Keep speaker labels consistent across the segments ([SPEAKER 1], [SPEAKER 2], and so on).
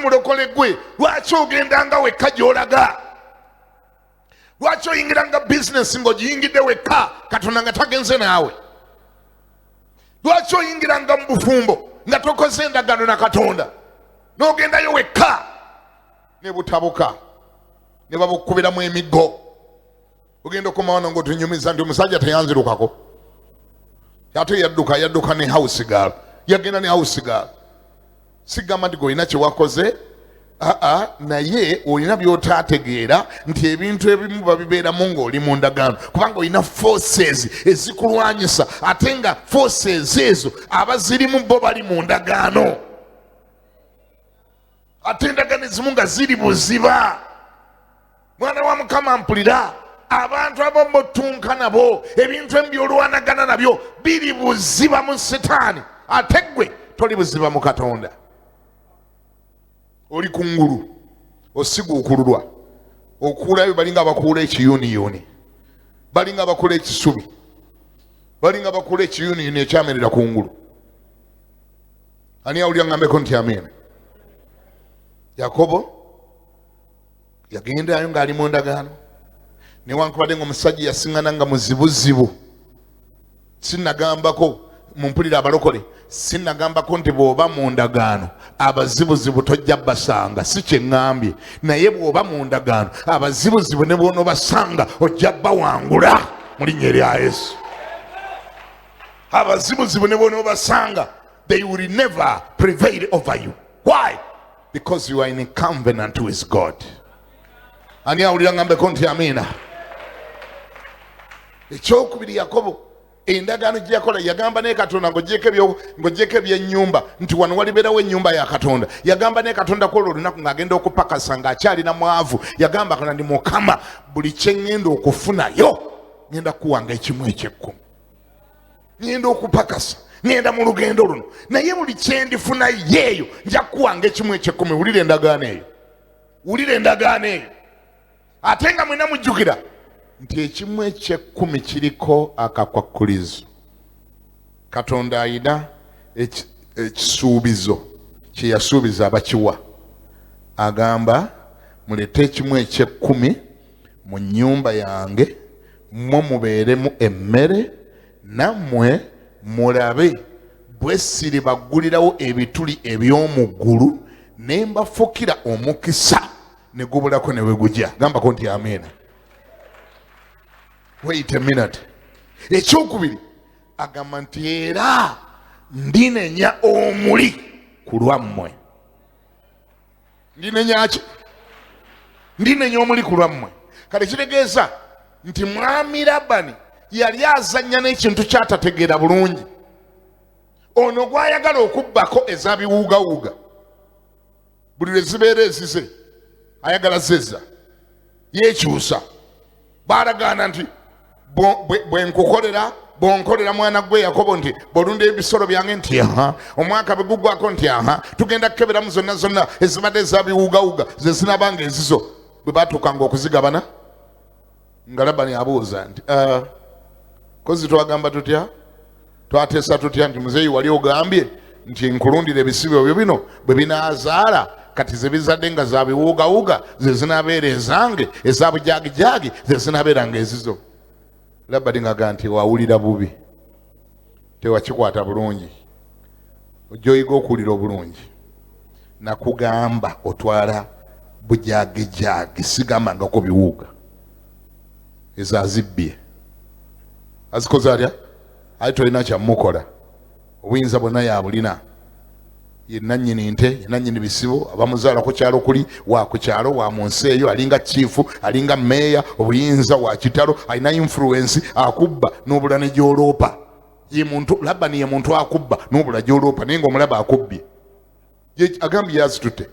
[SPEAKER 1] Mulokole gwe, lwaki ogendanga wekka gy'olaga? Lwaki oyingiranga bizinesi ng'ogiyingidde wekka, Katonda nga tagenze naawe? Lwaki oyingiranga mu bufumbo nga tokoze endagaano na Katonda, n'ogendayo wekka ne butabuka ne babukubiramu emiggo? Ogenda okoma wano ng'otunyumiza nti omusajja teyanzirukako, ate yadduka, yadduka ne house girl, yagenda ne house girl. Sigamba nti gweolina kyewakoze, aa, naye olina byotaategeera nti ebintu ebimu babibeeramu ng'oli mu ndagaano, kubanga olina forces ezikulwanyisa, ate nga forces ezo abazirimu bo bali mu ndagaano, ate endagaano ezimu nga ziri buziba. Mwana wa Mukama, mpulira, abantu abamu botunka nabo, ebintu ebimu byolwanagana nabyo biri buziba mu Sitaani, ate ggwe toli buziba mu Katonda. Oli kungulu osiguukululwa, okuulayo balinga abakuula ekiyuniyuni, balinga abakuula ekisubi, balinga abakuula ekiyuniyuni ekyamerera kungulu. Ani awulira? Ngambeko nti amiina. Yakobo yagendayo ng'ali mu ndagaano, newankubadde nga omusajja yasiŋŋana nga muzibuzibu. Sinagambako, mumpulira abalokole, sinagambako nti bw'oba mu ndagaano abazibuzibu tojja basanga, si kyeŋŋambye. Naye bw'oba mu ndagaano abazibuzibu ne bw'onoobasanga ojja bawangula mu linnya erya Yesu. Abazibuzibu ne bw'onoobasanga, they will never prevail over you. Why? Because you are in a covenant with God. Ani awulira? Ngambeko nti amiina. Ekyokubiri, Yakobo endagaano gye yakola, yagamba naye Katonda, ng'ogyeko ebyennyumba, nti wano walibeerawo ennyumba ya Katonda. Yagamba naye Katonda kwolwo olunaku ng'agenda okupakasa, ng'akyalina mwavu, yagamba Katonda ndi, "Mukama, buli kye ŋŋenda okufunayo ŋŋenda kuwanga ekimu ekyekkumi. Ŋŋenda okupakasa, ŋŋenda mu lugendo luno, naye buli kyendifuna yeeyo nja kuwanga ekimu ekyekkumi." Wulira endagaano eyo, wulira endagaano eyo. Ate nga mwena mujjukira nti ekimu ekyekkumi kiriko akakwakkulizo. Katonda ayina ekisuubizo kye yasuubiza abakiwa. Agamba, "Mulete ekimu ekyekkumi mu nnyumba yange, mmwe mubeeremu emmere, nammwe mulabe bwe siribaggulirawo ebituli eby'omu ggulu ne mbafukira omukisa ne gubulako ne we gujja." Gambako nti amiina. Wait a minute. Ekyokubiri, agamba nti, "Era ndinenya omuli ku lwammwe." Ndinenya ki? Ndinenya omuli ku lwammwe. Kale kitegeeza nti mwami Labani yali azannya n'ekintu kyatategeera bulungi. Ono gwayagala okubbako ezabiwuugawuuga, buli lwe zibeera ezize ayagala zezza, yekyusa. Balagaana nti bwe nkukolera, bwonkolera, mwana gwe Yakobo, nti bwolunda ebisolo byange, nti aha, omwaka bwe gugwako, nti aha, tugenda kukeberamu zonna zonna ezibadde ezabiwugawuga ze zinabanga ezizo. Bwe batuukanga okuzigabana, nga Labani abuuza nti, "Ah, kozi twagamba tutya, twateesa tutya nti muzeeyi wali ogambye nti nkulundira ebisibo byo bino, bwe binaazaala, kati ze bizadde nga zabiwugawuga ze zinabeera ezange, eza bujagijaagi ze zinabeeranga ezizo?" Labani ngaga nti, "Wawulira bubi, tewakikwata bulungi. Ojja oyiga okuwulira obulungi. Nakugamba otwala bujagijaagi, sigambangako biwuuga. Ezo azibbye, azikoze atya? Aye tolina kyamukola. Obuyinza bwonna yabulina, ye nannyini nte, ye nannyini bisibo, abamuzaala ku kyalo kuli wa ku kyalo wa mu nsi eyo, alinga chief, alinga meeya, obuyinza wa kitalo, alina influence, akubba n'obula ne gy'oloopa. Ye muntu Labani, ye muntu akubba n'obula gy'oloopa, naye ng'omulaba akubbye. Agambye yazitutte.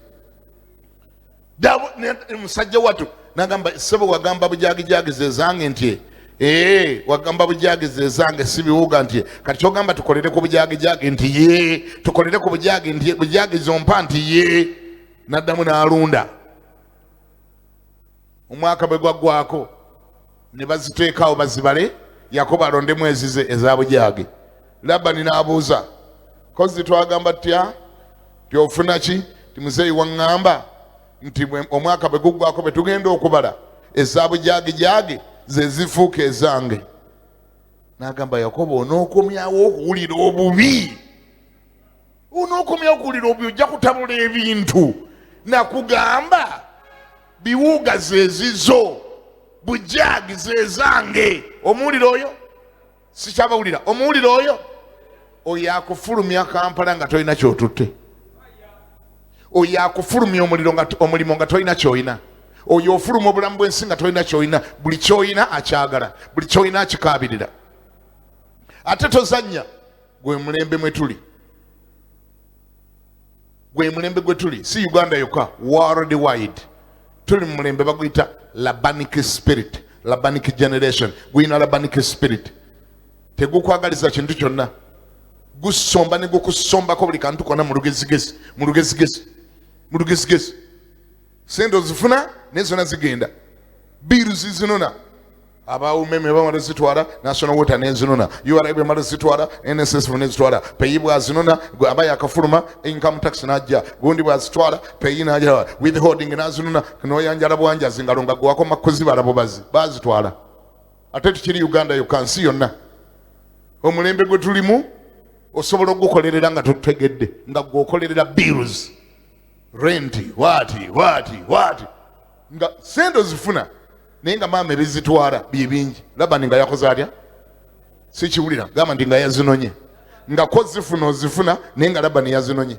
[SPEAKER 1] Musajja watu nagamba, "Sebo, wagamba bujagijagiza ezange." Nti, "Ee, wagamba bujagiza ezange, si biwuga." Nti, "Kati kyogamba tukolere ku bujagijagi?" Nti, "Ye, tukolere ku bujagi." Nti, "Bujagiza ompa?" Nti, "Ye." Naddamu n'alunda. Omwaka bwe gwaggwako ne baziteekaawo bazibale, Yakobo alondemu ezize eza bujaagi. Labani n'abuuza, "Kozi twagamba tutya? Tyofuna ki?" Ti muzeeyi waŋŋamba nti omwaka bwe guggwako bwe tugenda okubala ezaabujaagijagi ze zifuuka ezange. N'agamba Yakobo, onookomyawo okuwulira obubi, onookomyawo okuwulira obubi, ojja kutabula ebintu. Nakugamba biwuuga zezizo, bujaagi zezange. Omuwulira oyo? Sikyabawulira. Omuwulira oyo? Oyo akufulumya Kampala nga tolina kyotutte, oyo akufulumya omuliro nga omulimo nga tolina kyolina, oyo ofuluma obulamu bw'ensi nga tolina kyolina. Buli kyolina akyagala, buli kyolina akikaabirira. Ate tozannya. Gwe mulembe mwe tuli, gwe mulembe gwe tuli, si Uganda yokka, world wide. Tuli mu mulembe baguyita Labanic spirit, Labanic generation. Guyina Labanic spirit, tegukwagaliza kintu kyonna, gusomba ne gukusombako buli kantu konna mu lugezigezi, mu lugezigezi, mu lugezigezi. Sente ozifuna naye zonna zigenda, biiru zizinona, aba UMEME bamala zitwala, National Water nezinona, URA bemala zitwala, NSSF nezitwala, PAYE bwazinona, aba yakafuluma income tax najja, gundi bwazitwala, PAYE najja, withholding nazinona, noyanjala bwanjazi ngalo nga gwakoma kuzibala bubazi bazitwala. Ate tukiri Uganda yokka, nsi yonna. Omulembe gwe tulimu osobola okugukolerera nga totegedde, nga gweokolerera bills, rent, waati waati waati, nga sente ozifuna naye nga maama ebizitwala bye bingi. Labani nga yakoze atya? Sikiwulira. Gamba nti nga yazinonye. Nga ko zifuna ozifuna naye nga Labani yazinonye.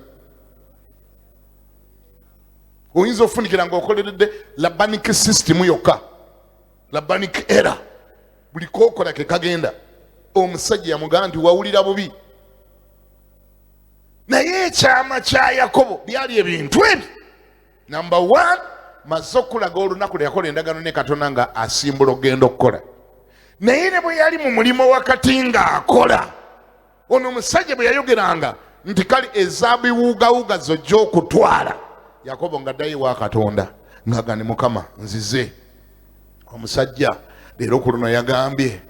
[SPEAKER 1] Oyinza okufunikira ng'okoleredde Labanic system yokka, Labanic era buli kokola ke kagenda. Omusajja yamugamba nti wawulira bubi, naye ekyama kya Yakobo byali ebintu ebi. Number one, maze okulaga olunaku lwe yakola endagaano ne Katonda nga asimbula okugenda okukola. Naye ne bwe yali mu mulimu wakati ng'akola, ono omusajja bwe yayogeranga nti kale ezabiwuugawuuga zojja okutwala, Yakobo nga ddayo ewa Katonda ng'aga ni Mukama nzize, omusajja leero ku luno yagambye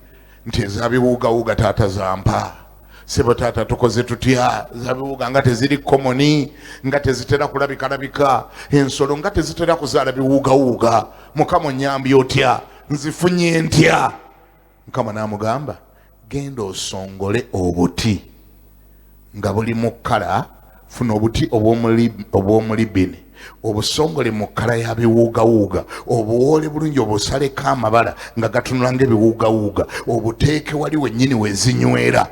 [SPEAKER 1] nti ezabiwuugawuuga taata zampa, sebo taata tukoze tutya? Zabiwuuga nga teziri common, nga tezitera kulabikalabika, ensolo nga tezitera kuzaala biwuugawuuga. Mukama onyambye otya? Nzifunye ntya? Mukama n'amugamba, genda osongole obuti nga buli mu kkala, funa obuti obw'omulibini, obusongole mu kkala ya biwuugawuuga, obuwoole bulungi, obusaleko amabala nga gatunula ng'ebiwuugawuuga, obuteeke wali wennyini wezinywera.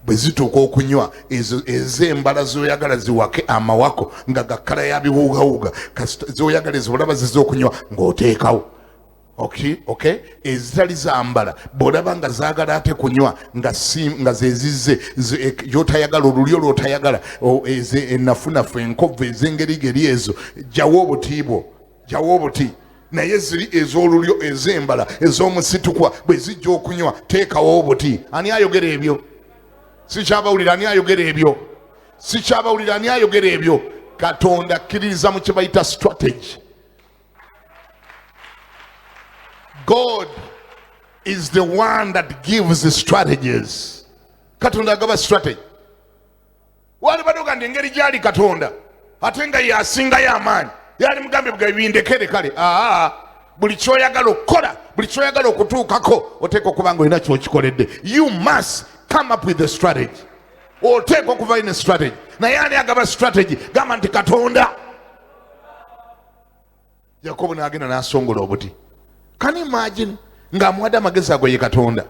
[SPEAKER 1] Bwe zituuka okunywa, ezo ez'embala z'oyagala ziwake amawako nga ga kkala ya biwuugawuuga, z'oyagala ezo olaba ziza okunywa ng'oteekawo. Okay, okay. Ezitali zambala bw'olaba nga zaagala ate kunywa nga si nga zezizze gy'otayagala, olulyo lw'otayagala, enafunafu, enkovu ez'engeri geri ezo, jjawo obuti bwo, jjawo obuti. Naye ziri ez'olulyo ez'embala ez'omusitukwa bwe zijja okunywa, teekawo obuti. Ani ayogera ebyo? Sikyabawulira. Ani ayogera ebyo? Sikyabawulira. Ani ayogera ebyo? Katonda akkiririza mu kye bayita strategy. God is the one that gives the strategies. Katonda agaba strategy. Wali badoga ndi engeri gyali Katonda ate nga yasingayo amaanyi, yali mugambye bugabi bindekere kale. Aa, buli kyoyagala okukola, buli kyoyagala okutuukako, oteeka okuba nga olina kyokikoledde. You must come up with a strategy. Oteeka okuva ne strategy. Naye ani agaba strategy? Gamba nti Katonda. Yakobo n'agenda n'asongola obuti. Can you imagine ng'amuwadde amagezi ago ye Katonda?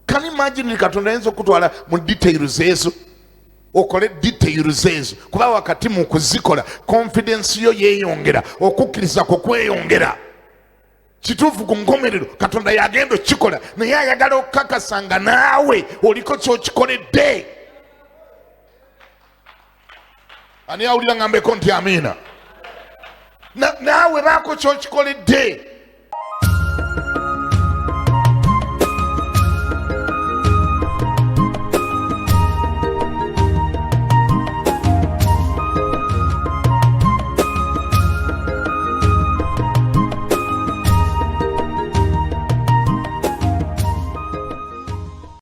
[SPEAKER 1] Can you imagine Katonda ayinza okutwala mu details ezo, okole details ezo, kuba wakati mu kuzikola confidence yo yeeyongera, okukkiriza kwo kweyongera. Kituufu, ku nkomerero Katonda yagenda okukikola, naye ayagala okukakasa nga naawe oliko kyokikoledde. Ani awulira ngambeko nti amiina? Naawe baako kyokikoledde.